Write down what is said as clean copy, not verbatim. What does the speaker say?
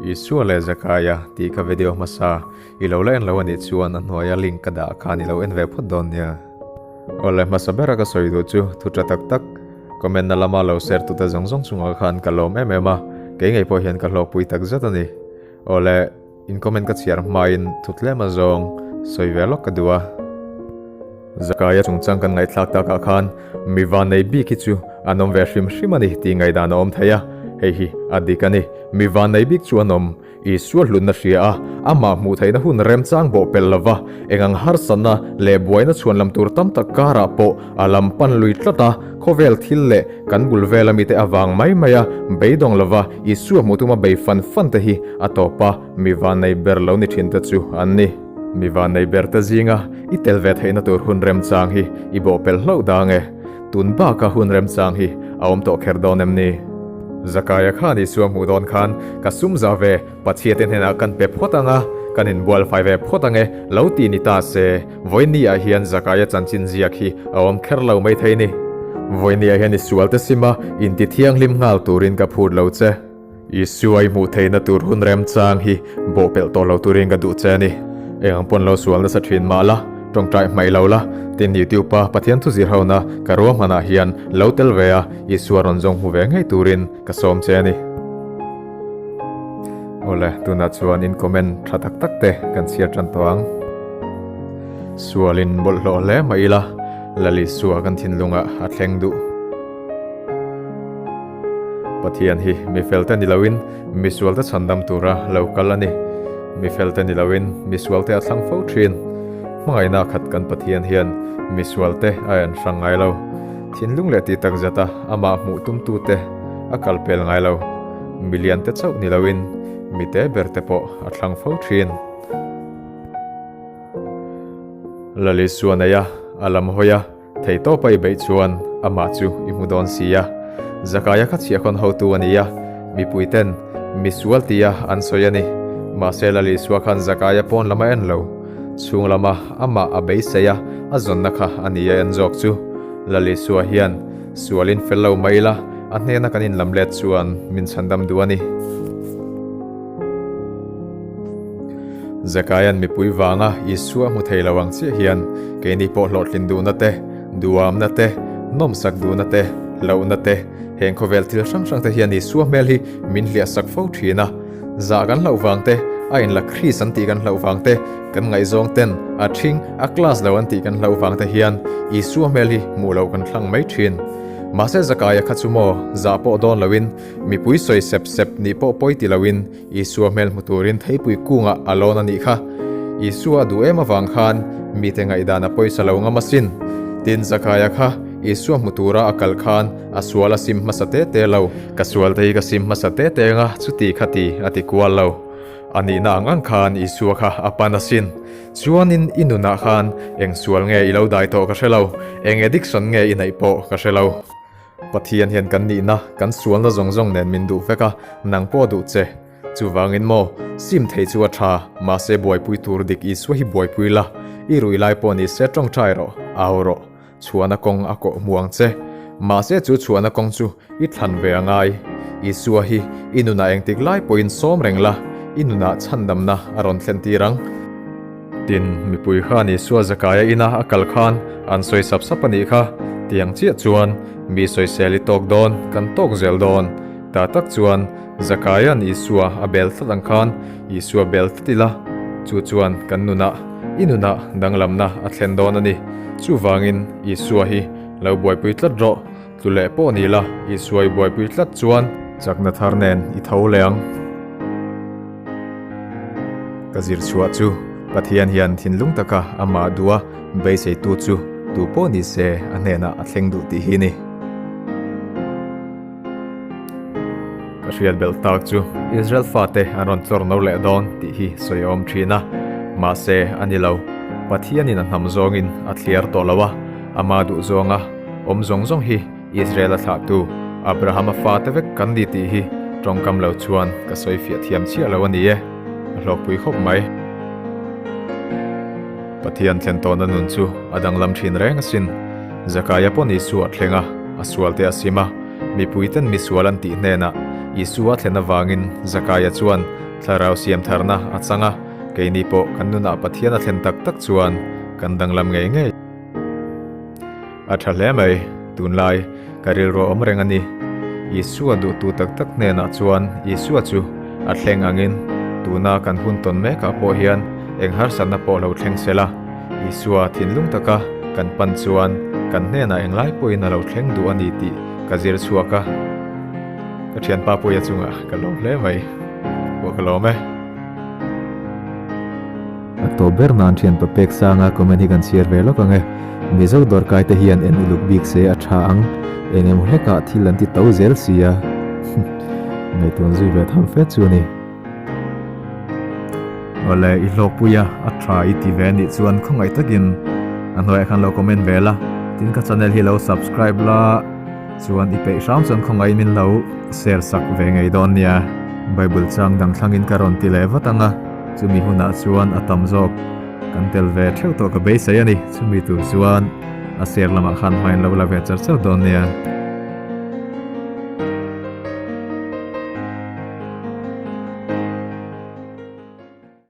Isua leh Zakaia tih ka video hmasa i lo la en lo anih chuan a hnuaia link ka dah khan i lo en ve phawt dawn nia. Awle hmasa bera ka sawi duh chu thu tha tak tak comment na lama lo share tute zawng zawng chungah khan ka lawm em em a, kei ngei pawh hian ka hlawkpui tak zet a ni. Awle in comment ka chhiar hmain thu tlem azawng sawi ve lawk ka duh a. Zakaia chungchang kan ngaihthlak takah khan mi vannei bik hi chu an awm ve hrim hrim a ni tih ngaihdan a awm thei a, hei hi a dik a ni. Mi vannei bik chu an awm. Isua hlutna hria a, amah hmuh theihna hun remchang bawh pelh lova, eng ang harsatna leh buaina chhuan lam tur tam tak karah pawh a lam pan lui tlat a, khawvel thil leh kan bul vela mite avang mai maia beidawng lova Isua hmuh tuma bei fan fan te hi a tawp a, mi vannei ber lo ni thin te chu an ni. Mi vannei ber te zinga i tel ve theihna tur hun remchang hi i bawh pelh hlauh dang e. Tun baka hun remchang hi a awm tawh kher dawn em ni? Zakaia khan Isua hmuh dawn khan, Ka sum za ve, Pathiate hnenah kan pe phawt ang a, kan inbual fai ve phawt ang e, lo ti ni ta se, vawinia hian Zakaia chanchin ziak hi a awm kher lo mai thei ni. Vawinia hian i sualte sima inti thianghlim nghal turin ka phut lo che. Isua i hmuh theihna tur hun remchang hi bawhpelh tawh lo turin ka duh che a ni. Eng ang pawn lo sual nasa thin mah la, tawngtai hmaih lo la, tin YouTube a Pathian thu zir hona ka ruahmanah hian lo tel ve a, Isua rawn zawng hmu ve ngei turin ka sawm che a ni. Awle, tunah chuan in comment tha tak tak te kan chhiar tan tawh ang. Sualin bawlhhlawh hle mah ila, Lal Isua kan thinlungah a thleng duh. Pathian hi mi felte ni loin mi sualte chhandam tura lo kal a ni. Mi felte ni loin mi sualte a thlang fo thin. Hmangaihna khat kan Pathian hian mi sualte a en hrang ngai lo. Thinlung leh tih tak zata amah hmuh tumtute a kal pel ngai lo. Mi liante chauh ni loin mi te berte pawh a thlang fo thin. Lalisua nei a, a lam hawi a. Thei tawpa i beih chuan amah chu i hmu dawn si a. Zakaia kha chhiahkhawn hotu a ni a, mipuiten misual tia an sawi a ni. Mahse Lal Isua khan Zakaia pawn lam a en lo. Chhung lama amah a beisei a, a zawnna kha a ni a en zawk chu. Lal Isua hian sualin fel lo mai ila, a hnena kan inlam let chuan min chhandam duh a ni. Zakaia'n mipui vanga Isua hmu thei lo ang chiah hian keini pawh hlawhtlin duhna te, duamna te, nawmsak duhna te, hlauhna te, heng khawvel thil hrang hrang te hian Isua hmel hi min hliahsak fo thin a. Zah kan hlauh vang te, a inla Kris an tih kan hlauh vang te, kan ngaihzawng ten a ṭhing, a class lo an tih kan hlauh vang te hian Isua hmel hi hmuh loh kan thlang mai thin. Mahse Zakaia kha chu maw zah pawh dawn loin mipui sawi sep sep nih pawh pawi ti loin Isua hmel hmu turin theipui kungah a lawn a nih kha. Isua a duh em avang khan mite ngaihdan a pawisa lo ngam asin. Tin, Zakaia kha Isua hmu tura a kal khan a sual a sim hmasa te te lo. Ka sual te hi ka sim hmasa te te anga chuti kha ti a ti kual lo. A nihna ang ang khan Isua kha a pan asin. Chuanin i nunah khan eng sual nge i lo dai tawh ka hre lo, eng addiction nge i neih pawh ka hre lo. Pathian hian kan nihna, kan sualna zawng zawng nen min duh vek a, nang pawh a duh che. Chuvangin maw, sim thei chu a tha, mahse buaipui tur dik Isua hi buaipui la, i rui lai pawh ni se tawngtai rawh, au rawh, chhuahna kawng a kawh hmu ang che. Mahse chu chhuahna kawng chu i thlan ve a ngai. Isua hi i nunah engtik lai pawhin sawm reng la, i nunah chhandamna a rawn thlen tir ang. Tin, mipui khan Isua Zakaia ina a kal khan an sawi sap sap a nih kha, tiang chiah chuan mi sawisel i tawk dawn, kan tawk zel dawn. Ta tak chuan Zakaia'n Isua a bel tlat ang khan Isua bel tlat ila, chu chuan kan nunah, i nunah danglamna a thlen dawn a ni. Chuvangin Isua hi lo buaipui tlat rawh, Tlu leh pawh ni la, Isua i buaipui tlat chuan chakna thar nen i tho leh ang. Ka zir chhuah chu Pathian hian thinlung taka amah duh a beiseitu chu tu pawh ni se a hnenah a thleng duh tih hi ni. Ka hriat belh tak chu Israel fate an rawn tlawr no leh dawn tih hi sawi a awm thin a, mahse a ni lo. Pathianin a hnam zawngin a thliar tawh lo a, ama duh zawnga Awm zawng zawng hi Israel-a thlahtu Abraham-a fate vek kan ni tih hi tawngkam lo chuan ka sawi fiah thiam chiah lo a ni e, a hlawkpui khawp mai. Pathian thlen tawhna nun chu a danglam thin reng asin. Zakaia pawh Isua a thleng a, a sualte a sim a, mipuiten misual an tih hnenah Isua thlen avangin Zakaia chuan thlarau siam tharna a chang a, keini pawh kan nunah Pathian a thlen tak tak chuan kan danglam ngei ngei. A tha hle mai, tunlai ka rilru a awm reng a ni. Isua duhtu tak tak hnenah chuan Isua chu a thleng angin tuna kan hun tawn mekah pawh hian eng harsatna pawh lo thleng se la, Isua thinlung taka kan pan chuan kan hnenah englai pawhin a lo thleng duh a ni tih ka zir chhuak a. Ka thianpa Puia chungah ka lawm hle mai. Pawh ka lawm e. A tawp ber nan thianpa pek sanga comment hi kan chhiar ve lawk ang e. Mizo dawrkai te hian en uluk bik se a tha ang. Eng emaw hlekah thil an ti to zel si a. Ngaihtuan zui ve tham fe chu a ni. Awle i hlawkpui a, a tha i ti ve anih chuan khawngaih takin a hnuaiah khan lo comment ve la. Tin ka channel hi lo subscribe la. Chuan i peih hram chuan khawngaih min lo share sak ve ngei dawn nia. Bible chang dang thlangin ka rawn ti leh vat ang a, chumi hunah chuan a tam zawk kan tel ve theuh tawh ka beisei a ni. Chumi tur chuan a share lamah khan hmain lo la ve char char dawn nia.